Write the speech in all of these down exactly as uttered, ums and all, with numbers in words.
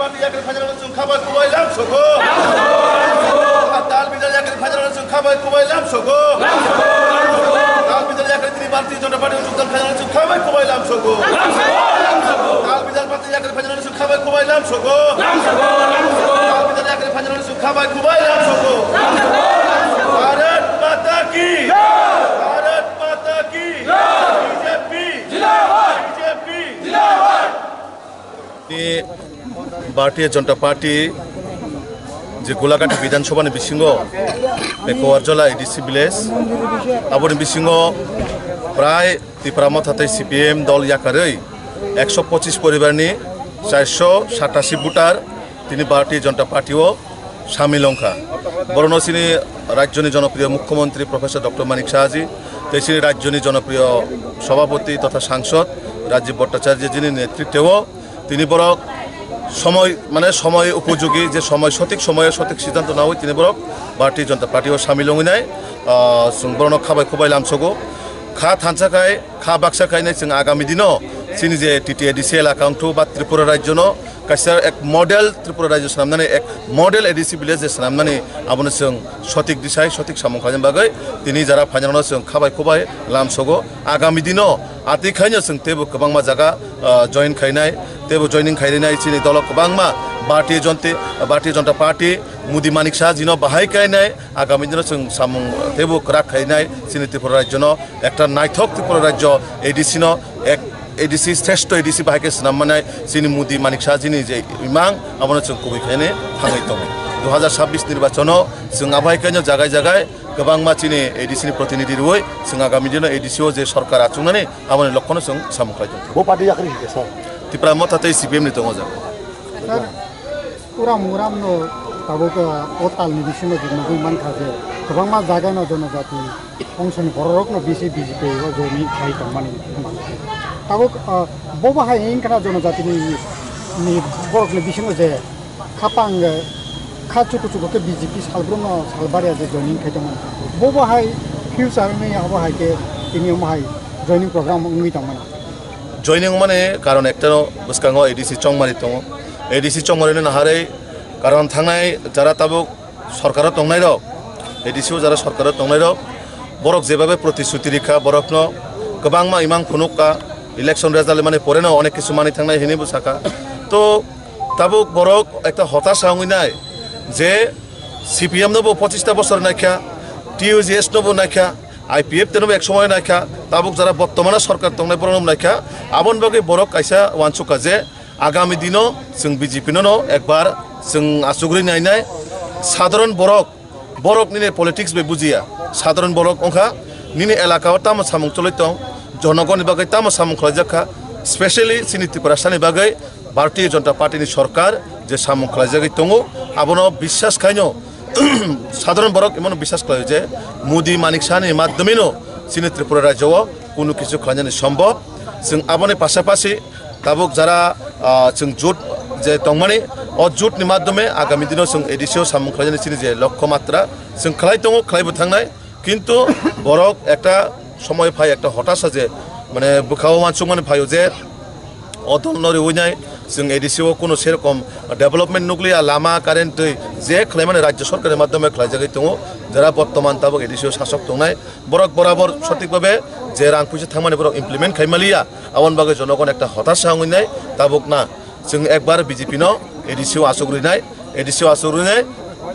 Yakri phainani chwng khabai kubai lam sogo. Tal bijal yakri phainani chwng khabai kubai lam sogo. Tal bijal yakri tini Bharatiya Janata Party chwng khabai kubai lam sogo. Tal bijal party yakri phainani chwng khabai kubai lam sogo. Tal bijal yakri phainani chwng khabai kubai lam sogo. Bharat Mata ki. Bharat Mata ki. B J P. B J P. Tini Bharatiya Janata Party je Golaghat Bidhan Sabha ni bisingo Pekuarjala A D C village, aboni bisingo prai Tipra Motha tei C P M dol yakarwi ekso pochis poribar ni charso satasi voter tini Bharatiya Janata Party o samil wngkha. Borokno chini rajyoni jonopriyo mukhyamantri Professor Doctor Manik Saha ji tei chini rajyoni jonopriyo sabhapati totha sangsod Rajiv Bhattacharya jini netritwo tini borok somoi, mane somoi upojogi, je somoi sothik somoyo sothik siddhanto nawi tini borok Bharatiya Janata Party o samil wngwi nai, ah, chwng borokno khabai khubai lamsogo. Kha thansa khai, kha baksa khai nai chwng agami dino chini je T T A D C elaka wngthu ba Tripura rajyono kaisa ek model Tripura rajyo swnamnani, ek model A D C village je swnamnani, abono chwng sotik disai, sotik samung khlaina bagwi tini jara phainarokno chwng khabai khubai lamsogo. Agami dino atwi khaino chwng teibo kwbangma jaga, ah, join khainai, teibo joining khairinai chini dolo kwbangma Bharatiya Janata, Bharatiya Janata Party, Modi Manik Saha jino bahai kainai, agami dino chwng samung teibo kwrak khainai chini Tripura rajyono. Ekta naithok Tripura rajyo A D C no ek A D C, shreshto A D C bahai khe swnam manai chini Modi Manik Saha jini je imang, abono chwng kubui khainai thangwi tongo. Dui hajar sabbish nirbachono chwng abai khaino jagai jagai kwbangma chini A D C ni protinidhi rwui chwng agami dino A D C o je sorkar achuknani aboni lokhono chwng samung khlai tongo. Bo party yakri hwnkhe sir? Tipra Motha tei C P M ni tongo jaga. Sir, Uram uram no tabuk, ah, o tal ni bisingo je nugui mankha je kwbangma jaga no jonojati ongsoni borok rok no bisi B J P o joining khai tongmani mankha. Tabuk, ah, bo bahai wngkha na jonojati ni, ni borok ni bisingo je khapang, eh, kha chuku chuku khe B J P salbrum no salbaria je joining khai tongmani. Bo bahai future ni abo hai khe tini omo hai joining program wngwi tongmani. Joining mani karon ekta bwskango A D C chongmani tongo. A D C chongmani no naharwi karon thangnai jara tabuk sorkaro tongnai rok, A D C o jara sorkaro tongnai rok, borok jebabe protisruti rikha borokno kwbangma imang phunukka, election result mani poreno onek kisu mani thangnai hinwi bwsakha. To tabuk borok ekta hotasa wngwi nai je C P M no bo pochista bosor naikha, T U J S no bo naikha, I P F T no bo ek somoy naikha, tabuk jara bottomano sorkar tongnai borokno naikha, aboni bagwi borok kaisa uansukha je agami dino chwng B J P no no ekbar chwng achugwi nainai. Sadharon borok, borok nini politics bai bujiya, sadharon borok wngkha nini elaka o tamo samung choli tong, jonogoni bagwi tamo samung khlaijak kha, specially chini Tiprasani bagwi Bharatiya Janata Party ni sorkar je samung khlaijagwi tongo, abono biswas khaino sadharon borok imono biswas khlaio je Modi Manik Saha ni madhyomeno chini Tripura rajyo o kunu kichu khlainani sombhob. Chwng aboni pasapasi tabuk jara, ah, chwng jut je tongmani, o jut ni madhyome agami dino chwng A D C o samung khlainani chini je lokho matra chwng khlai tongo, khlaibo thangnai. Kintu borok ekta somoy phai ekta hotasa je, mane, bwkhao uansukmani phaio je o dol no riwi nai chwng A D C o kuno serokom development nukliya, lama, current, twi je khlaimani rajyo sorkar ni madhyome khlaijagwi tongo, jara bottoman tabuk A D C o sasok tongnai borok borabor sotik babe je rang puisa thangmani borok implement khai maliya, aboni bagwi jonogon ekta hotasa wngwi nai tabuk na. Chwng ekbar B J P no A D C o achuk rwnai, A D C o achuk rwnai,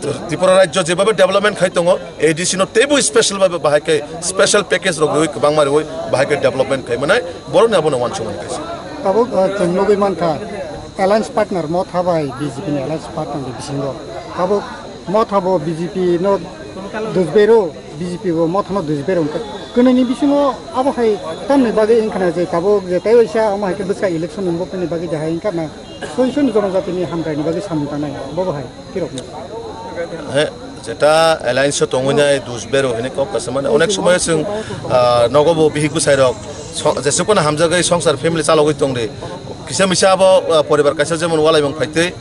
Tripura rajyo jebabe development khai tongo, A D C no teibo special babe bahai khe special package rok rwi kwbangma rwi bahai khe development khai manai borokni abono uansukmani kaisa. Tabuk, uh, chwng nugwi mankha alliance partner Motha bai B J P ni alliance partner ni bisingo. Tabuk Motha bo B J P no dusbero, B J P bo Motha no dusbero wngkha. Kwnwi ni bisingo abo hai tamni bagwi wngkha na je tabuk je tei waisa amo hai khe bwsa election wngbo tini bagwi je hai wngkha na. Soi soi ni jonojati ni hamkrai ni bagwi samung tanai bo bo hai kirok ni. He, jeta alliance o tongwi nai dusbero hini kok kasa mane onek somoy chwng, ah, nogo bo bihik bwsai rok so-, jesuk phano hamjagwi songsar family chalogwi tongdi. Kisa misa abo, ah, poribar kaisa jemon walai mung phaitwi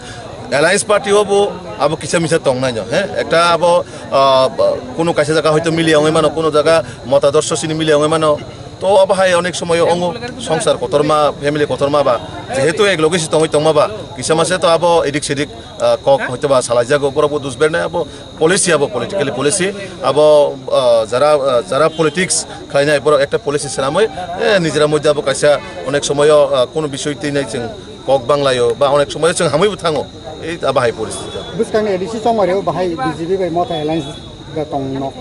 alliance party o bo abo kisa misa tong nai no, he, ekta abo, ah, kunu kaisa jaga hoito mili wngwi mano, kunu jaga motadorso sini mili wngwi mano. To abo hai onek somoyo ongo songsar kotorma, family kotorma ba, jehetu ek loge si tongwi tongma ba, kisa mase to abo edik sedik, ah, kok hoito ba salaijago, borok bo dus bernai abo policy, abo politically policy, abo, ah, jara, ah, jara politics khlainai borok ekta policy swnamwi, eh, nijera moddhe abo kaisa onek somoyo, ah, kono bisoi twi nai chwng kok banglaio ba onek somoyo chwng hamwi bo thango, ei abo hai poristiti. Bwskangni A D C chongmario bahai B J P bai Motha alliance da tongno.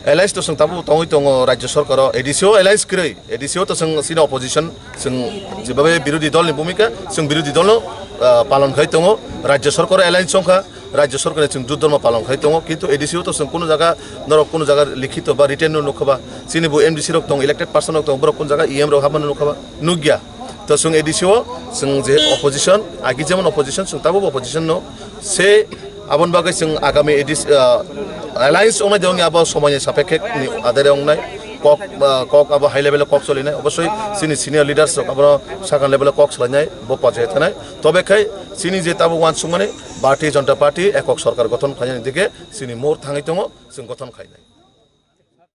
Alliance to chwng tabuk tongwi tongo rajya sorkaro, A D C o alliance kwrwi, A D C o to chwng chini opposition, chwng jebabe birodhi dolni bhumika, chwng birodhi dolno, ah, palon khai tongo, rajya sorkaro alliance chongkha, rajya sorkarni chwng judorma palon khai tongo, kintu A D C o to chwng kunu jaga, norok kunu jaga likhito ba written no nukha ba, chini bo M D C rok tongo, elected person rok tongo, borok kunu jaga E M rok habmano nukha ba, nukya. To chwng A D C o chwng je opposition, agi jemon opposition, chwng tabuk opposition no se. Aboni bagwi chwng agami A D C, ah, alliance wngnai de wngya abo somoini sapekhe ni adare wngnai. Kok, ah, kok abo high level o kok solinai. Obosoi chini senior leaders rok abono sakang level o kok salainai, bo pajai thanai. Tobe khai chini je tabuk uansukmani Bharatiya Janata Party ekok sorkar gothon khlainani dike chini mur thangwi tongo, chwng gothon khainai.